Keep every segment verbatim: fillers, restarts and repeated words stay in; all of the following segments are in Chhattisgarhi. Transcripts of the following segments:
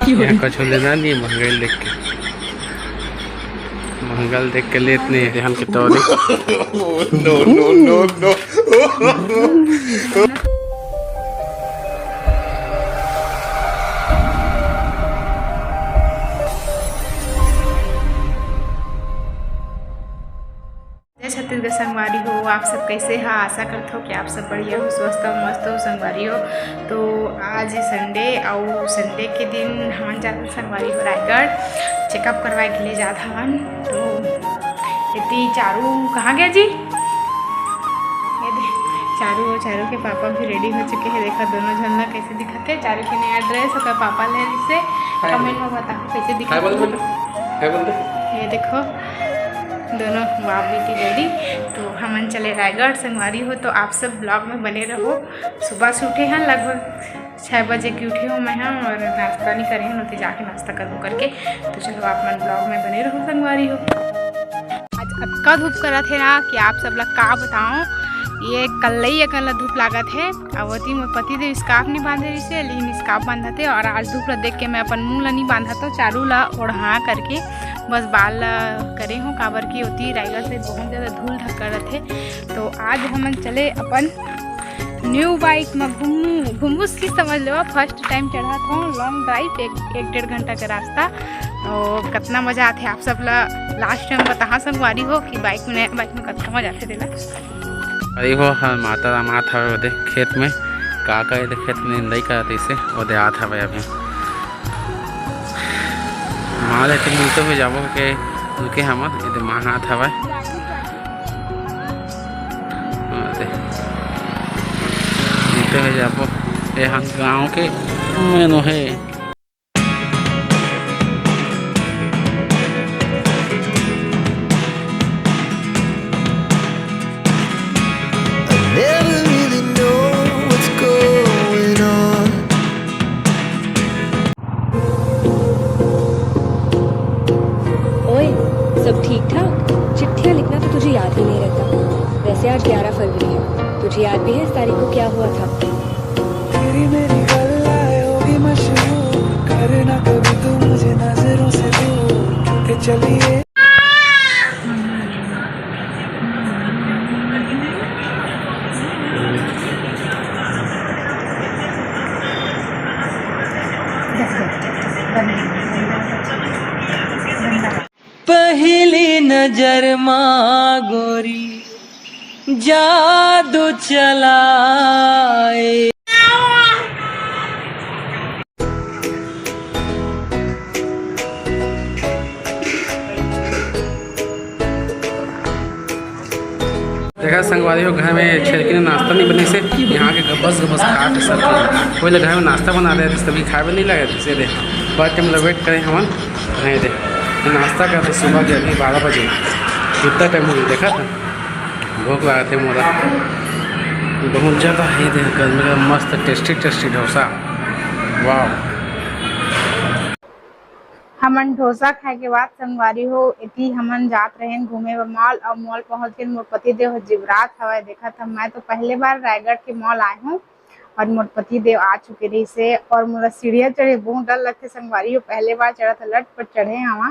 यहाँ कुछ लेना नहीं है, महंगाई देख के, महंगाई देख के लेत नहीं है। हम के तो देख। No, no, no, no। जय छत्तीसगढ़ संगवारी हो, आप सब कैसे हा? आशा करत हो कि आप सब बढ़िया हो, स्वस्थ हो, मस्त हो संगवारी हो। तो आज संडे, और संडे के दिन हमन जात हन संगवारी हो रायगढ़, चेकअप करवाए के लिए जात हवन। तो एती चारू कहाँ गया जी? ये दे, चारू, चारू के पापा भी रेडी हो चुके हैं। देखा दोनों झन ला कैसे दिखत है। चारू के नया ड्रेस, ओकर पापा ले रिसे। हाय। कमेंट में बताओ कैसे दिखत हाय बोल है। बेटा, हाय बोल दे। ये देखो, दोनों बाप बेटी रेडी। तो हमन चले रायगढ़ संगवारी हो, तो आप सब ब्लॉग में बने रहो। सुबह से उठे हैं, लगभग छः बजे के उठे हो मैं, हाँ, और नाश्ता नहीं करे हो, तो जाके नाश्ता करबो करके। तो चलो, आप मन ब्लॉग में बने रहो संगवारी हो। आज अतका धूप करत हे ना कि आप सब ला का बताओ, ये कल्लई अकन ला धूप लागत हे। अब ओती मोर पति देव स्कार्फ नहीं बांधे रिसे, लेकिन स्कार्फ बांधत हे, और आज धूप ला देख के मैं अपन मुंह ला नहीं बांधत हो, चारू ला ओढ़ा करके बस बाल ला करे हूँ, काबर कि ओती रायगढ़ से बहुत ज्यादा धूल धक्का रथे। तो आज हमन चले अपन न्यू बाइक में घूमू, घूमूस की समझ लो, फर्स्ट टाइम चढ़ात हूँ लॉन्ग ड्राइव, एक, एक डेढ़ घंटा का रास्ता। और कितना मजा आथे, आप सब ला लास्ट टाइम बताहा संगवारी हो कि बाइक में, नया बाइक में कितना मजा आथे तेला। अरे हो, हाँ, माता राम हाथ हवे ओदे खेत में, का का एदे खेत में निंदाई करत इसे, ओदे आत हवे अभी। माँ ले के मिलते हुए जाबो के, रुके हमन, एदे माँ हाथ हवे। हाँ, दे। मिलते हुए जाबो, ए हम गाँव के मेनू है। I never really know what's going on। ओए, सब ठीक ठाक? चिट्ठियाँ लिखना तो तुझे याद ही नहीं रहता। वैसे आज ग्यारह फरवरी है, तुझे याद भी है इस तारीख को क्या हुआ था? तेरी मेरी गल्लां होगी मशहूर, करना कभी तू मुझे नजरों से दूर, क्योंकि चलिए। पहली नजर मा गोरी जादू चलाए। देखा संगवारी हो, घर में छेरकी ने नाश्ता नहीं बने से, यहाँ के गबस गबस खा के सब। पहले घर में नाश्ता बना रहे थे, तभी खाए भी नहीं लगे थे। दे, बहुत टाइम वेट करे हमन। नहीं दे, नाश्ता करते सुबह के अभी बारह बजे, कितना टाइम हो गया देखा था। भूख लगा थे मोरा बहुत ज़्यादा। ये दे, गर्मी का मस्त टेस्टी टेस्टी डोसा। वाह। हमन डोसा खाए के बाद संगवारी हो, एती हमन जात रहेन घूमे बर मॉल, और मॉल पहुंच के मोर पति देव ह जिबरात हवय। देखत ह, मैं तो पहले बार रायगढ़ के मॉल आए हूँ, और मोर पति देव आ चुके रहिसे, और मोला सीढ़िया चढ़े बहुत डर लगथे संगवारी हो, पहले बार चढ़त ह, लट पट चढ़े हवा।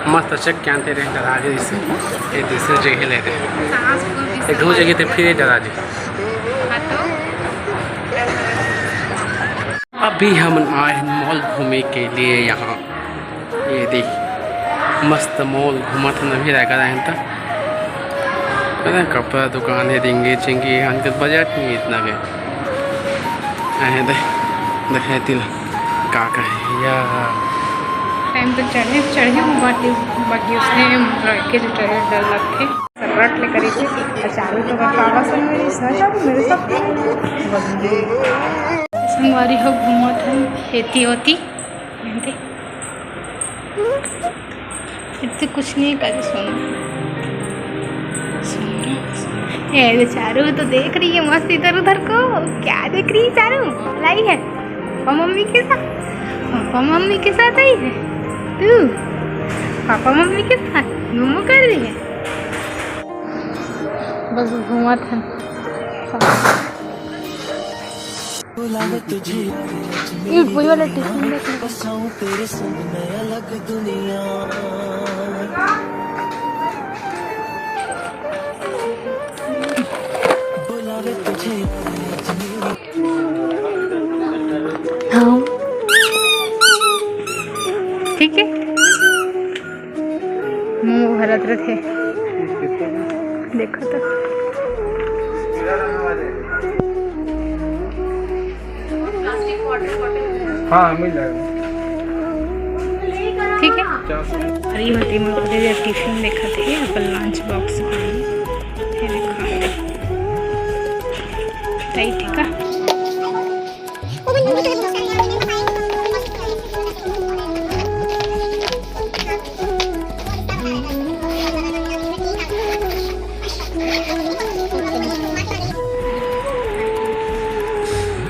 मस्त चेक के आनते रहे डरा जी से, ये दूसरे जगह ले रहे। एक दो जगह थे फिर ये डरा जी। अभी हमन आए हैं मॉल घूमे के लिए यहाँ। ये देख, मस्त मॉल घूमत हन, अभी रायगढ़ आए हन त। अरे, कपड़ा दुकान है, रिंगी चिंगी, हमन के बजट नहीं इतना के। आए दे, देखे तिला का का है या। टाइम तो चढ़े, चढ़े हूँ बाकी, बाकी उसने लड़के जो चढ़े डर लगथे। रट ले करी थी, अचारू तो बतावा संग मेरी सच अब मेरे साथ संगवारी हो घूमत है, खेती होती, इतने कुछ नहीं करे, सुन, सुन। ये चारू तो देख रही है मस्त इधर उधर को। क्या देख रही है चारू? लाई है पापा मम्मी के साथ, पापा मम्मी के साथ आई है तू, पापा मम्मी के साथ घूमो कर रही है। बस घूमत है। एक वही वाला टिफिन में हाँ। ठीक है, मुंह भरत रथे। देखो तो। हाँ, मिल जाएगा। ठीक है। चार सौ। अरे, ये होती मोर टिफिन देखत हे, अपन लंच बॉक्स में। ये देखो। टाइट है का?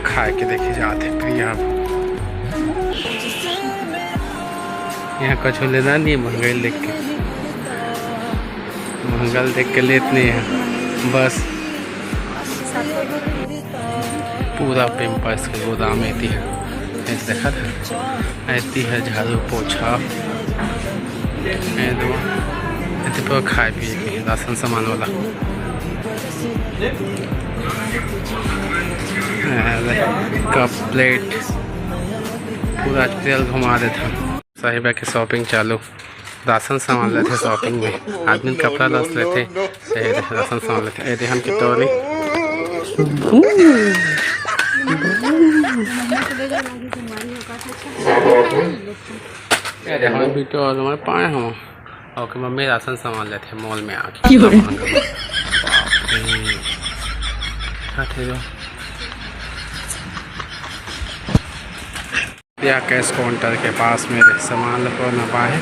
खाए के देखे जात हे प्रिया। यहाँ कुछ लेना नहीं, महंगाई देख के, महंगाई देख के लेत नहीं है बस। पूरा Pampers के गोदाम एती है, ऐसे देखत है। एती है झाड़ू पोछा, ये दो, एती पूरा खाए पिए के राशन सामान वाला। अरे, कप प्लेट, पूरा तेल घुमा देता। साहिबा के शॉपिंग चालू। राशन सामान लेथे शॉपिंग में, आदमी कपड़ा लस लेथे, ए दे, राशन सामान लेथे, ए दे हम कितने वाली। ए दे हम बिट्टू और हमारे पाए हम। ओके, मम्मी राशन सामान लेथे मॉल में आके। क्यों रे? बाप रे। हट रे। या कैश काउंटर के पास में सामान ला पूरा नपाए हे,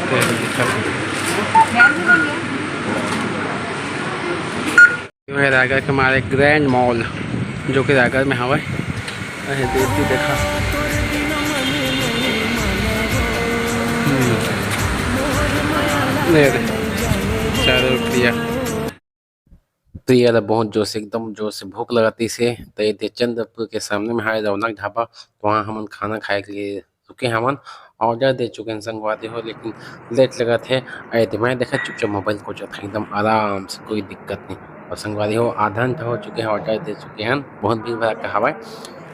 तो दिक्कत हे। ये रायगढ़ के हमारे ग्रैंड मॉल, जो कि रायगढ़ में हवय। अरे, देख के देखा। हम्म। ले रे, चारों ओर प्रिया। प्रिया ला बहुत जोर से, एकदम जोर से भूख लगत रहिसे, त ये दे चंद्रपुर के सामने में हवय रौनक ढाबा, तो वहाँ हमन खाना खाए के लिए रुके हवन, ऑर्डर दे चुके हैं संगवारी हो, लेकिन लेट लगत हे। अरे, मैं देखा चुपचाप मोबाइल कोचत हे, एकदम आराम से, कोई दिक्कत नहीं। और संगवारी हो, आधा घंटा हो चुके हैं, ऑर्डर दे चुके हैं, बहुत भीड़ भड़का हवय।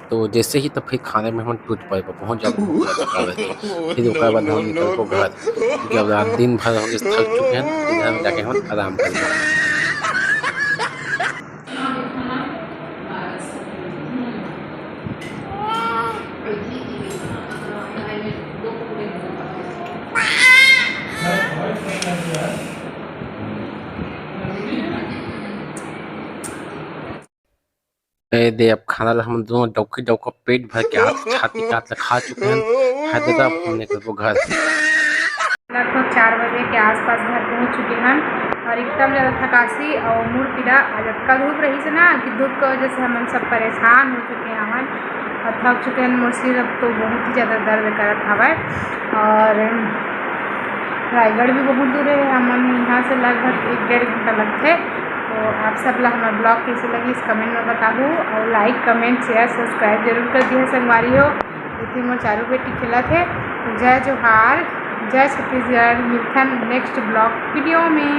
तो जैसे ही तो फिर खाने में हम टूट पड़े, बहुत ज़्यादा भूख लगा रहता है। फिर ओकर बाद हम निकलबो घर, क्योंकि अब रात दिन भर हम थक चुके हैं, तो घर में जाके हम आराम करेंगे। ए दे, अब खाना ला हमन दोनों डौकी डौका पेट भर के आत छाती काट ला खा चुके हैं। हर जगह अब हमन निकलबो घर। लगभग चार बजे के आसपास घर पहुंच चुके हन और एकदम ज़्यादा थकासी और मुड़ पीड़ा। आज अतका धूप रहिस ना कि धूप के वजह से हमन सब परेशान हो चुके हवन और थक चुके हन। मोर सिर अब तो बहुत ही ज़्यादा दर्द करत हवय और रायगढ़ भी बहुत दूर है, हमन यहाँ से लगभग एक डेढ़ घंटा लगथे। तो आप सब ला हमर ब्लॉग कैसे लगिस, कमेंट में बताहू और लाइक, कमेंट, शेयर, सब्सक्राइब जरूर कर दिहा संगवारी हो। इति मोर चारू बेटी खेलत हे। जय जोहार, जय छत्तीसगढ़। मिलथन नेक्स्ट ब्लॉग वीडियो में।